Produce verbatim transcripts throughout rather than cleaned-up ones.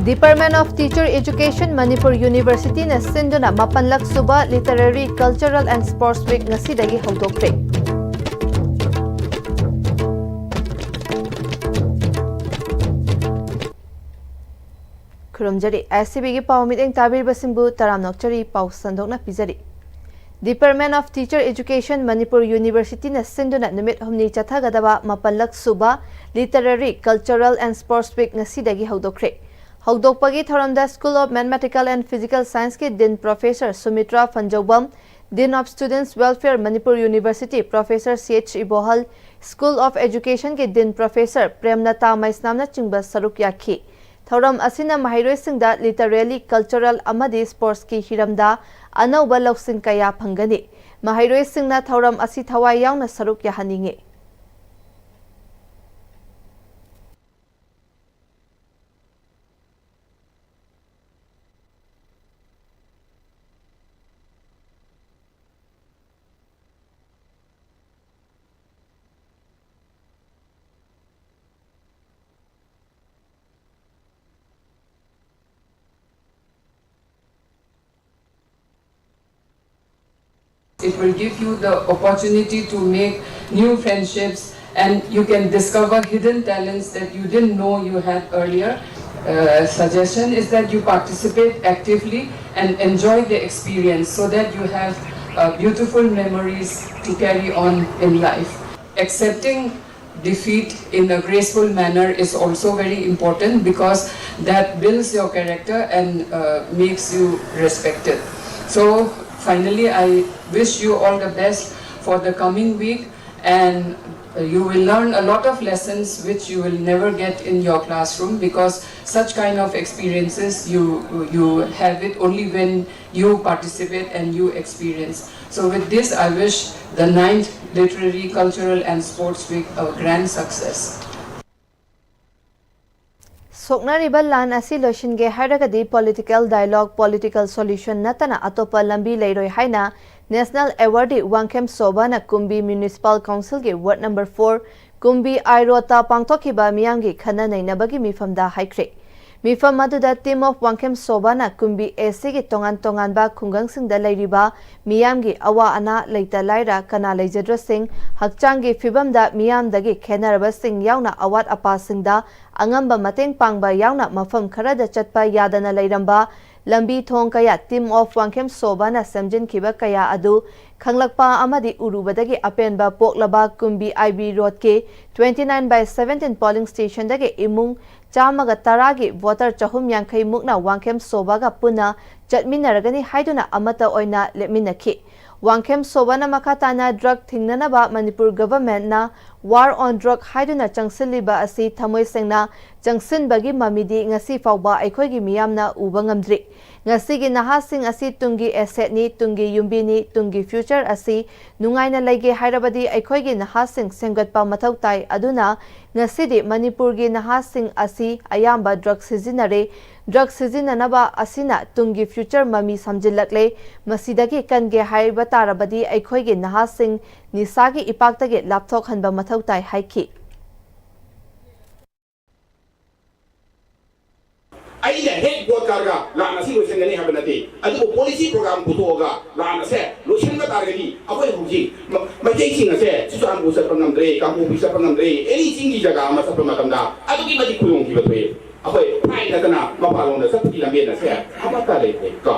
Department of Teacher Education, Manipur University ꯅ ꯁꯤꯟꯗꯨꯅ ꯃꯥꯄꯜꯂꯛ ꯁꯨꯕ Literary, Cultural and Sports Week ꯉꯁꯤꯗꯒꯤ ꯍꯧꯗꯣꯛꯈ꯭ꯔꯦ꯫ ꯈꯨꯔꯨꯝꯖꯔꯤ꯫ ꯑꯦꯁ ꯁꯤ ꯕꯤꯒꯤ ꯄꯥꯎ ꯃꯤꯠꯌꯦꯡ ꯇꯥꯕꯤꯔꯤꯕꯁꯤꯡꯕꯨ ꯇꯔꯥꯝꯅ ꯑꯣꯛꯆꯔꯤ꯫ ꯄꯥꯎ ꯁꯟꯗꯣꯛꯅ ꯄꯤꯖꯔꯤ꯫ Department of Teacher Education, Manipur University ꯅ ꯁꯤꯟꯗꯨꯅ ꯅꯨꯃꯤꯠ ꯍꯨꯝꯅꯤ ꯆꯠꯊꯒꯗꯕ ꯃꯥꯄꯜꯂꯛ ꯁꯨꯕ Literary, Cultural and Sports Week ꯉꯁꯤꯗꯒꯤ ꯍꯧꯗꯣꯛꯈ꯭ꯔꯦ꯫ ꯍꯧꯗꯣꯛꯄꯒꯤ ꯊꯧꯔꯝꯗ School of Mathematical and Physical Science ꯀꯤ Dean Professor ꯁꯨꯃꯤꯇ꯭ꯔꯥ ꯐꯟꯖꯧꯕꯝ, Dean of Students Welfare, Manipur University, Professor ꯁꯤ ꯑꯩꯆ ꯏꯕꯣꯍꯜ, School of Education ꯒꯤ Dean Professor ꯄ꯭ꯔꯦꯝꯂꯇꯥ ꯃꯩꯁꯅꯥꯝꯅꯆꯤꯡꯕ ꯁꯔꯨꯛ ꯌꯥꯈꯤ꯫ ꯊꯧꯔꯝ ꯑꯁꯤꯅ ꯃꯍꯩꯔꯣꯏꯁꯤꯡꯗ literary, cultural ꯑꯃꯗꯤ sports ꯀꯤ ꯍꯤꯔꯝꯗ ꯑꯅꯧꯕ ꯂꯧꯁꯤꯡ ꯀꯌꯥ ꯐꯪꯒꯅꯤ꯫ ꯃꯍꯩꯔꯣꯏꯁꯤꯡꯅ ꯊꯧꯔꯝ ꯑꯁꯤ ꯊꯋꯥꯏ ꯌꯥꯎꯅ ꯁꯔꯨꯛ ꯌꯥꯍꯟꯅꯤꯡꯏ꯫ It will give you the opportunity to make new friendships and you can discover hidden talents that you didn't know you had earlier. Uh, suggestion is that you participate actively and enjoy the experience so that you have uh, beautiful memories to carry on in life. Accepting defeat in a graceful manner is also very important because that builds your character and uh, makes you respected. So finally, I wish you all the best for the coming week, and uh, you will learn a lot of lessons which you will never get in your classroom because such kind of experiences you you have it only when you participate and you experience. So with this, I wish the ninth Literary, Cultural and Sports Week a grand success. ꯁꯣꯛꯅꯔꯤꯕ ꯂꯥꯟ ꯑꯁꯤ ꯂꯣꯏꯁꯤꯟꯒꯦ ꯍꯥꯏꯔꯒꯗꯤ political dialogue, political solution ꯅꯠꯇꯅ ꯑꯇꯣꯞꯄ ꯂꯝꯕꯤ ꯂꯩꯔꯣꯏ ꯍꯥꯏꯅ National Awardee Wangkhem ꯁꯣꯚꯥꯅ ꯀꯨꯝꯕꯤ Municipal Council ꯒꯤ Ward number four ꯀꯨꯝꯕꯤ ꯑꯥꯏꯔꯣꯠꯇ ꯄꯥꯡꯊꯣꯛꯈꯤꯕ ꯃꯤꯌꯥꯝꯒꯤ ꯈꯟꯅ ꯅꯩꯅꯕꯒꯤ ꯃꯤꯐꯝꯗ ꯍꯥꯏꯈ꯭ꯔꯦ꯫ ꯃꯤꯐꯝ ꯑꯗꯨꯗ Team of ꯋꯥꯡꯈꯦꯝ ꯁꯣꯕꯥꯅ ꯀꯨꯝꯕꯤ ꯑꯦꯁꯤꯒꯤ ꯇꯣꯉꯥꯟ ꯇꯣꯉꯥꯟꯕ ꯈꯨꯡꯒꯪꯁꯤꯡꯗ ꯂꯩꯔꯤꯕ ꯃꯤꯌꯥꯝꯒꯤ ꯑꯋꯥ ꯑꯅꯥ, ꯂꯩꯇ ꯂꯥꯏꯔ, ꯀꯅꯥ ꯂꯩꯖꯗ꯭ꯔꯁꯤꯡ, ꯍꯛꯆꯥꯡꯒꯤ ꯐꯤꯕꯝꯗ ꯃꯤꯌꯥꯝꯗꯒꯤ ꯈꯦꯟꯅꯔꯕꯁꯤꯡ ꯌꯥꯎꯅ ꯑꯋꯥꯠ ꯑꯄꯥꯁꯤꯡꯗ ꯑꯉꯝꯕ ꯃꯇꯦꯡ ꯄꯥꯡꯕ ꯌꯥꯎꯅ ꯃꯐꯝ ꯈꯔꯗ ꯆꯠꯄ ꯌꯥꯗꯅ ꯂꯩꯔꯝꯕ ꯂꯝꯕꯤ ꯊꯣꯡ ꯀꯌꯥ Team of ꯋꯥꯡꯈꯦꯝ ꯁꯣꯕꯥꯅ ꯁꯦꯝꯖꯤꯟꯈꯤꯕ ꯀꯌꯥ ꯑꯗꯨ ꯈꯪꯂꯛꯄ ꯑꯃꯗꯤ ꯎꯔꯨꯕꯗꯒꯤ ꯑꯄꯦꯟꯕ ꯄꯣꯛꯂꯕ ꯀꯨꯝꯕꯤ I B road ꯀꯤ twenty nine by seventeen polling station ꯗꯒꯤ ꯏꯃꯨꯡ ꯆꯥꯝꯃꯒ ꯇꯔꯥꯒꯤ voter ꯆꯍꯨꯝ ꯌꯥꯡꯈꯩ ꯃꯨꯛꯅ ꯋꯥꯡꯈꯦꯝ ꯁꯣꯕꯥꯒ ꯄꯨꯟꯅ ꯆꯠꯃꯤꯟꯅꯔꯒꯅꯤ ꯍꯥꯏꯗꯨꯅ ꯑꯃꯠꯇ ꯑꯣꯏꯅ ꯂꯦꯞꯃꯤꯟꯅꯈꯤ꯫ ꯋꯥꯡꯈꯦꯝ ꯁꯣꯕꯥꯅ ꯃꯈꯥ ꯇꯥꯅ drug ꯊꯤꯡꯅꯅꯕ ꯃꯅꯤꯄꯨꯔ government ꯅ War on Drug ꯍꯥꯏꯗꯨꯅ ꯆꯪꯁꯤꯜꯂꯤꯕ ꯑꯁꯤ ꯊꯃꯣꯏ ꯁꯦꯡꯅ ꯆꯪꯁꯤꯟꯕꯒꯤ ꯃꯃꯤꯗꯤ ꯉꯁꯤ ꯐꯥꯎꯕ ꯑꯩꯈꯣꯏꯒꯤ ꯃꯤꯌꯥꯝꯅ ꯎꯕ ꯉꯝꯗ꯭ꯔꯤ꯫ ꯉꯁꯤꯒꯤ ꯅꯍꯥꯁꯤꯡ ꯑꯁꯤ ꯇꯨꯡꯒꯤ asset ꯅꯤ, ꯇꯨꯡꯒꯤ ꯌꯨꯝꯕꯤꯅꯤ, ꯇꯨꯡꯒꯤ future ꯑꯁꯤ ꯅꯨꯡꯉꯥꯏꯅ ꯂꯩꯒꯦ ꯍꯥꯏꯔꯕꯗꯤ ꯑꯩꯈꯣꯏꯒꯤ ꯅꯍꯥꯁꯤꯡ ꯁꯦꯝꯒꯠꯄ ꯃꯊꯧ ꯇꯥꯏ꯫ ꯑꯗꯨꯅ ꯉꯁꯤꯗꯤ ꯃꯅꯤꯄꯨꯔꯒꯤ ꯅꯍꯥꯁꯤꯡ ꯑꯁꯤ ꯑꯌꯥꯝꯕ drug ꯁꯤꯖꯤꯟꯅꯔꯦ꯫ Drug ꯁꯤꯖꯤꯟꯅꯅꯕ ꯑꯁꯤꯅ ꯇꯨꯡꯒꯤ future ꯃꯃꯤ ꯁꯝꯖꯤꯜꯂꯛꯂꯦ꯫ ꯃꯁꯤꯗꯒꯤ ꯀꯟꯒꯦ ꯍꯥꯏꯕ ꯇꯥꯔꯕꯗꯤ ꯑꯩꯈꯣꯏꯒꯤ ꯅꯍꯥꯁꯤꯡ ꯅꯤꯁꯥꯒꯤ ꯏꯄꯥꯛꯇꯒꯤ ꯂꯥꯞꯊꯣꯛꯍꯟꯕ ꯃꯊꯧ ꯇꯥꯏ ꯍꯥꯏꯈꯤ꯫ ꯑꯩꯅ ꯍꯦꯛ vote ꯀꯥꯔꯒ ꯂꯥꯟ ꯑꯁꯤ ꯂꯣꯏꯁꯤꯟꯒꯅꯤ ꯍꯥꯏꯕ ꯅꯠꯇꯦ, ꯑꯗꯨꯕꯨ policy program ꯄꯨꯊꯣꯛꯑꯒ ꯂꯥꯟ ꯑꯁꯦ ꯂꯣꯏꯁꯤꯟꯕ ꯇꯥꯔꯒꯗꯤ ꯑꯩꯈꯣꯏ ꯍꯧꯖꯤꯛ ꯃ-, ꯃꯩꯇꯩꯁꯤꯡ ꯑꯁꯦ ꯆꯨꯔꯆꯥꯟꯄꯨꯔ ꯆꯠꯄ ꯉꯝꯗ꯭ꯔꯦ, ꯀꯥꯡꯄꯣꯛꯄꯤ ꯆꯠꯄ ꯉꯝꯗ꯭ꯔꯦ, any ꯆꯤꯡꯒꯤ ꯖꯒꯥ ꯑꯃ ꯆꯠꯄ ꯃꯇꯝꯗ ꯑꯗꯨꯛꯀꯤ ꯃꯇꯤꯛ ꯈꯨꯗꯣꯡꯊꯤꯕ ꯊꯣꯛꯑꯦ꯫ ꯑꯩꯈꯣꯏ ꯐ꯭ꯂꯥꯏꯠ ꯅꯠꯇꯅ ꯃꯄꯥꯟꯂꯣꯝꯗ ꯆꯠꯄꯒꯤ ꯂꯝꯕꯦꯟ ꯑꯁꯦ ꯑꯃꯠꯇ ꯂꯩꯇ꯭ꯔꯦ ꯀꯣ꯫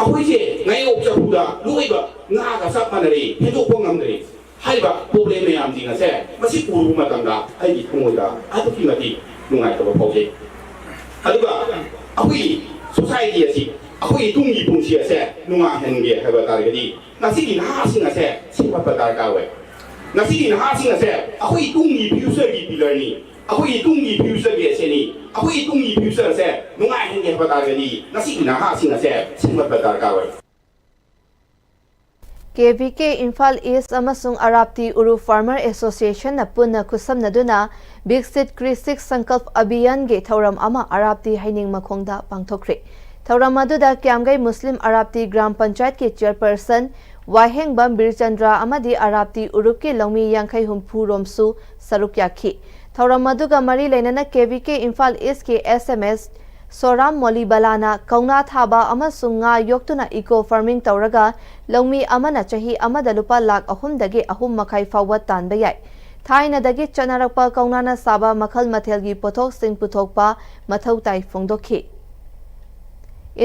ꯑꯩꯈꯣꯏꯁꯦ ꯉꯥꯌꯣꯛ ꯆꯐꯨꯗ ꯂꯣꯏꯕ ꯉꯥꯒ ꯆꯞ ꯃꯥꯟꯅꯔꯦ, ꯍꯦꯟꯗꯣꯛꯄ ꯉꯝꯗ꯭ꯔꯦ꯫ ꯍꯥꯏꯔꯤꯕ problem ꯃꯌꯥꯝꯁꯤꯡ ꯑꯁꯦ ꯃꯁꯤ ꯎꯔꯨꯕ ꯃꯇꯝꯗ ꯑꯩꯒꯤ ꯊꯃꯣꯏꯗ ꯑꯗꯨꯛꯀꯤ ꯃꯇꯤꯛ ꯅꯨꯡꯉꯥꯏꯇꯕ ꯐꯥꯎꯖꯩ꯫ ꯑꯗꯨꯒ ꯑꯩꯈꯣꯏꯒꯤ society ꯑꯁꯤ, ꯑꯩꯈꯣꯏꯒꯤ ꯇꯨꯡꯒꯤ ꯄꯨꯟꯁꯤ ꯑꯁꯦ ꯅꯨꯡꯉꯥꯏꯍꯟꯒꯦ ꯍꯥꯏꯕ ꯇꯥꯔꯒꯗꯤ ꯉꯁꯤꯒꯤ ꯅꯍꯥꯁꯤꯡ ꯑꯁꯦ ꯁꯦꯝꯒꯠꯄ ꯗꯔꯀꯥꯔ ꯑꯣꯏ꯫ ꯉꯁꯤꯒꯤ ꯅꯍꯥꯁꯤꯡ ꯑꯁꯦ ꯑꯩꯈꯣꯏꯒꯤ ꯇꯨꯡꯒꯤ future ꯒꯤ pillar ꯅꯤ, ꯑꯩꯈꯣꯏꯒꯤ ꯇꯨꯡꯒꯤ future ꯒꯤ asset ꯅꯤ, ꯑꯩꯈꯣꯏꯒꯤ ꯇꯨꯡꯒꯤ future ꯑꯁꯦ ꯅꯨꯡꯉꯥꯏꯍꯟꯒꯦ ꯍꯥꯏꯕ ꯇꯥꯔꯒꯗꯤ ꯉꯁꯤꯒꯤ ꯅꯍꯥꯁꯤꯡ ꯑꯁꯦ ꯁꯦꯝꯒꯠꯄ ꯗꯔꯀꯥꯔ ꯑꯣꯏ꯫ K V K Imphal east ꯑꯃꯁꯨꯡ ꯑꯔꯥꯞꯇꯤ ꯎꯔꯨꯞ farmer association ꯅ ꯄꯨꯟꯅ ꯈꯨꯠꯁꯝꯅꯗꯨꯅ ꯕꯤꯛꯁꯤꯠ ꯀ꯭ꯔꯤꯁꯤꯛ ꯁꯪꯀꯜꯞ ꯑꯚꯤꯌꯥꯟꯒꯤ ꯊꯧꯔꯝ ꯑꯃ ꯑꯔꯥꯞꯇꯤ ꯍꯩꯅꯤꯡ ꯃꯈꯣꯡꯗ ꯄꯥꯡꯊꯣꯛꯈ꯭ꯔꯦ꯫ ꯊꯧꯔꯝ ꯑꯗꯨꯗ ꯀ꯭ꯌꯥꯝꯒꯩ ꯃꯨꯁꯂꯤꯝ ꯑꯔꯥꯞꯇꯤ ꯒ꯭ꯔꯥꯝ ꯄꯟꯆꯥꯌꯠꯀꯤ chairperson ꯋꯥꯍꯦꯡꯕꯝ ꯕꯤꯔꯆꯟꯗ꯭ꯔ ꯑꯃꯗꯤ ꯑꯔꯥꯞꯇꯤ ꯎꯔꯨꯞꯀꯤ ꯂꯧꯃꯤ ꯌꯥꯡꯈꯩ ꯍꯨꯝꯐꯨ ꯔꯣꯝꯁꯨ ꯁꯔꯨꯛ ꯌꯥꯈꯤ꯫ ꯊꯧꯔꯝ ꯑꯗꯨꯒ ꯃꯔꯤ ꯂꯩꯅꯅ ꯀꯦ ꯚꯤ ꯀꯦ ꯏꯝꯐꯥꯜ ꯏꯁꯀꯤ ꯑꯦꯁ ꯑꯦꯝ ꯑꯦꯁ ꯁꯣꯔꯥꯝ ꯃꯣꯂꯤꯕꯂꯥꯅ ꯀꯧꯅꯥ ꯊꯥꯕ ꯑꯃꯁꯨꯡ ꯉꯥ ꯌꯣꯛꯇꯨꯅ ꯏꯀꯣ ꯐꯥꯔꯃꯤꯡ ꯇꯧꯔꯒ ꯂꯧꯃꯤ ꯑꯃꯅ ꯆꯍꯤ ꯑꯃꯗ ꯂꯨꯄꯥ ꯂꯥꯈ ꯑꯍꯨꯝꯗꯒꯤ ꯑꯍꯨꯝ ꯃꯈꯥꯏ ꯐꯥꯎꯕ ꯇꯥꯟꯕ ꯌꯥꯏ꯫ ꯊꯥꯏꯅꯗꯒꯤ ꯆꯠꯅꯔꯛꯄ ꯀꯧꯅꯥꯅ ꯁꯥꯕ ꯃꯈꯜ ꯃꯊꯦꯜꯒꯤ ꯄꯣꯠꯊꯣꯛꯁꯤꯡ ꯄꯨꯊꯣꯛꯄ ꯃꯊꯧ ꯇꯥꯏ ꯐꯣꯡꯗꯣꯛꯈꯤ꯫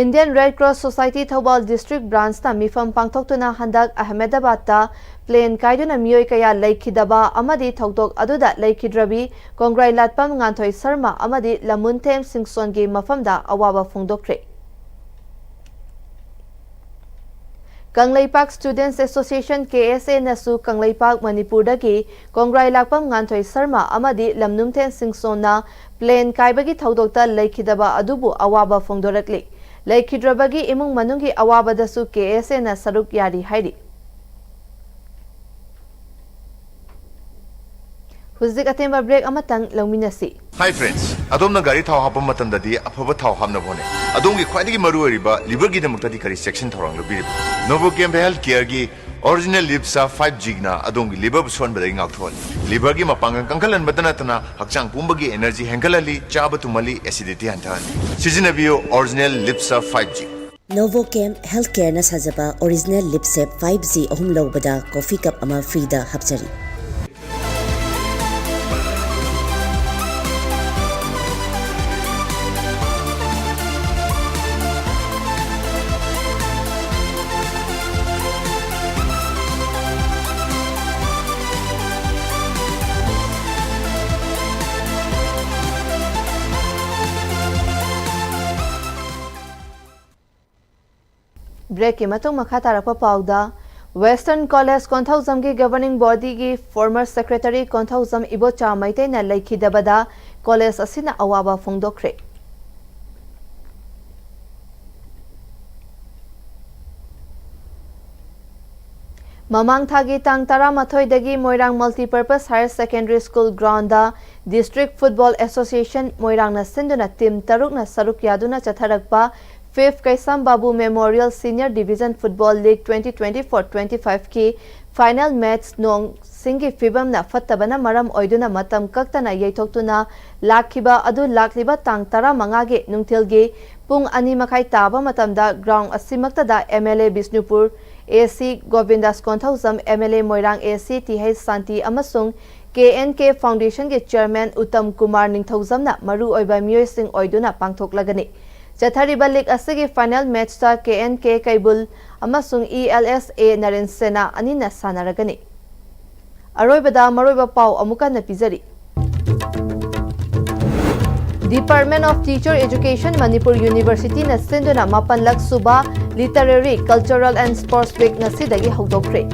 Indian Red Cross Society Thoubal district branchꯅ ꯃꯤꯐꯝ ꯄꯥꯡꯊꯣꯛꯇꯨꯅ ꯍꯟꯗꯛ ꯑꯍꯃꯦꯗꯕꯥꯗꯇ plane ꯀꯥꯏꯗꯨꯅ ꯃꯤꯑꯣꯏ ꯀꯌꯥ ꯂꯩꯈꯤꯗꯕ ꯑꯃꯗꯤ ꯊꯧꯗꯣꯛ ꯑꯗꯨꯗ ꯂꯩꯈꯤꯗ꯭ꯔꯕꯤ ꯀꯣꯡꯒ꯭ꯔꯥꯏꯂꯥꯠꯄꯝ ꯉꯥꯟꯊꯣꯏ ꯁꯔꯃ ꯑꯃꯗꯤ ꯂꯝꯃꯨꯟꯊꯦꯝ ꯁꯤꯡꯁꯣꯟꯒꯤ ꯃꯐꯝꯗ ꯑꯋꯥꯕ ꯐꯣꯡꯗꯣꯛꯈ꯭ꯔꯦ꯫ ꯀꯪꯂꯩꯄꯥꯛ Students Association, ꯀꯦ ꯑꯦꯁ ꯑꯦꯅꯁꯨ ꯀꯪꯂꯩꯄꯥꯛ, ꯃꯅꯤꯄꯨꯔꯗꯒꯤ ꯀꯣꯡꯒ꯭ꯔꯥꯏꯂꯥꯛꯄꯝ ꯉꯥꯟꯊꯣꯏ ꯁꯔꯃ ꯑꯃꯗꯤ ꯂꯝꯅꯨꯝꯊꯦꯝ ꯁꯤꯡꯁꯣꯟꯅ plane ꯀꯥꯏꯕꯒꯤ ꯊꯧꯗꯣꯛꯇ ꯂꯩꯈꯤꯗꯕ ꯑꯗꯨꯕꯨ ꯑꯋꯥꯕ ꯐꯣꯡꯗꯣꯔꯛꯂꯤ꯫ ꯂꯩꯈꯤꯗ꯭ꯔꯕꯒꯤ ꯏꯃꯨꯡ ꯃꯅꯨꯡꯒꯤ ꯑꯋꯥꯕꯗꯁꯨ ꯀꯦ ꯑꯦꯁ ꯑꯦꯅ ꯁꯔꯨꯛ ꯌꯥꯔꯤ ꯍꯥꯏꯔꯤ꯫ ꯍꯧꯖꯤꯛ ꯑꯇꯦꯟꯕ break ꯑꯃꯇꯪ ꯂꯧꯃꯤꯟꯅꯁꯤ꯫ Hi friends, ꯑꯗꯣꯝꯅ ꯒꯥꯔꯤ ꯊꯥꯎ ꯍꯥꯞꯄ ꯃꯇꯝꯗꯗꯤ ꯑꯐꯕ ꯊꯥꯎ ꯍꯥꯞꯅꯕ ꯍꯣꯠꯅꯩ꯫ ꯑꯗꯣꯝꯒꯤ ꯈ꯭ꯋꯥꯏꯗꯒꯤ ꯃꯔꯨꯑꯣꯏꯔꯤꯕ liverꯒꯤꯗꯃꯛꯇꯗꯤ ꯀꯔꯤ ꯆꯦꯛꯁꯤꯟ ꯊꯧꯔꯥꯡ ꯂꯧꯕꯤꯔꯤꯕ? Novochem Healthcareꯒꯤ Original Lip Surf five Gꯅ ꯑꯗꯣꯝꯒꯤ liverꯕꯨ ꯁꯣꯟꯕꯗꯒꯤ ꯉꯥꯛꯊꯣꯛꯍꯜꯂꯤ꯫ Liverꯒꯤ ꯃꯄꯥꯡꯒꯜ ꯀꯟꯈꯠꯍꯟꯕꯇ ꯅꯠꯇꯅ ꯍꯛꯆꯥꯡ ꯄꯨꯝꯕꯒꯤ energy ꯍꯦꯟꯒꯠꯍꯜꯂꯤ, ꯆꯥꯕ ꯇꯨꯝꯍꯜꯂꯤ, acidity ꯍꯟꯊꯍꯜꯂꯤ꯫ ꯁꯤꯖꯤꯟꯅꯕꯤꯌꯨ Original Lip Surf five G꯫ Novochem Healthcareꯅ ꯁꯥꯖꯕ Original Lip Surf five G ꯑꯍꯨꯝ ꯂꯧꯕꯗ coffee cup ꯑꯃ freeꯗ ꯍꯥꯞꯆꯔꯤ꯫ Breakꯀꯤ ꯃꯇꯨꯡ ꯃꯈꯥ ꯇꯥꯔꯛꯄ ꯄꯥꯎꯗ, Western College ꯀꯣꯟꯊꯧꯖꯝꯒꯤ governing bodyꯒꯤ former secretary Konthoujam Ibocha ꯃꯩꯇꯩꯅ ꯂꯩꯈꯤꯗꯕꯗ college ꯑꯁꯤꯅ ꯑꯋꯥꯕ ꯐꯣꯡꯗꯣꯛꯈ꯭ꯔꯦ꯫ ꯃꯃꯥꯡ ꯊꯥꯒꯤ ꯇꯥꯡ ꯇꯔꯥꯃꯥꯊꯣꯏꯗꯒꯤ ꯃꯣꯏꯔꯥꯡ Multipurpose Higher Secondary School groundꯗ District Football Association ꯃꯣꯏꯔꯥꯡꯅ ꯁꯤꯟꯗꯨꯅ team ꯇꯔꯨꯛꯅ ꯁꯔꯨꯛ ꯌꯥꯗꯨꯅ ꯆꯠꯊꯔꯛꯄ fifth ꯀꯩꯁꯥꯝ ꯕꯥꯕꯨ Memorial Senior Division Football League twenty twenty-four twenty-fiveꯀꯤ Final match ꯅꯣꯡ ꯁꯤꯡꯒꯤ ꯐꯤꯕꯝꯅ ꯐꯠꯇꯕꯅ ꯃꯔꯝ ꯑꯣꯏꯗꯨꯅ ꯃꯇꯝ ꯀꯛꯇꯅ ꯌꯩꯊꯣꯛꯇꯨꯅ ꯂꯥꯛꯈꯤꯕ ꯑꯗꯨ ꯂꯥꯛꯂꯤꯕ ꯇꯥꯡ ꯇꯔꯥꯃꯉꯥꯒꯤ ꯅꯨꯡꯊꯤꯜꯒꯤ ꯄꯨꯡ ꯑꯅꯤ ꯃꯈꯥꯏ ꯇꯥꯕ ꯃꯇꯝꯗ ground ꯑꯁꯤꯃꯛꯇꯗ M L A Bishnupur A C Gobindas Konthoujam, M L A Moirang A C T H Shanti ꯑꯃꯁꯨꯡ K N K Foundation ꯒꯤ chairman ꯎꯠꯇꯝ ꯀꯨꯃꯥꯔ ꯅꯤꯡꯊꯧꯖꯝꯅ ꯃꯔꯨꯑꯣꯏꯕ ꯃꯤꯑꯣꯏꯁꯤꯡ ꯑꯣꯏꯗꯨꯅ ꯄꯥꯡꯊꯣꯛꯂꯒꯅꯤ꯫ ꯆꯠꯊꯔꯤꯕ league ꯑꯁꯤꯒꯤ final match ꯇ K N K ꯀꯩꯕꯨꯜ ꯑꯃꯁꯨꯡ E L S A Naren ꯁꯦꯅꯥ ꯑꯅꯤꯅ ꯁꯥꯟꯅꯔꯒꯅꯤ꯫ ꯑꯔꯣꯏꯕꯗ ꯃꯔꯨꯑꯣꯏꯕ ꯄꯥꯎ ꯑꯃꯨꯛ ꯍꯟꯅ ꯄꯤꯖꯔꯤ꯫ Department of Teacher Education Manipur University ꯅ ꯁꯤꯟꯗꯨꯅ ꯃꯥꯄꯜꯂꯛ ꯁꯨꯕ Literary, Cultural and Sports Week ꯉꯁꯤꯗꯒꯤ ꯍꯧꯗꯣꯛꯈ꯭ꯔꯦ꯫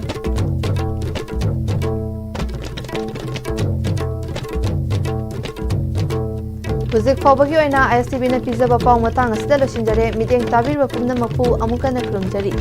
ꯍꯧꯖꯤꯛ ꯐꯥꯎꯕꯒꯤ ꯑꯣꯏꯅ I S T V ꯅ ꯄꯤꯖꯕ ꯄꯥꯎ ꯃꯇꯥꯡ ꯑꯁꯤꯗ ꯂꯣꯏꯁꯤꯟꯖꯔꯦ꯫ ꯃꯤꯠꯌꯦꯡ ꯇꯥꯕꯤꯔꯤꯕ ꯄꯨꯝꯅꯃꯛꯄꯨ ꯑꯃꯨꯛ ꯍꯟꯅ ꯈꯨꯔꯨꯝꯖꯔꯤ꯫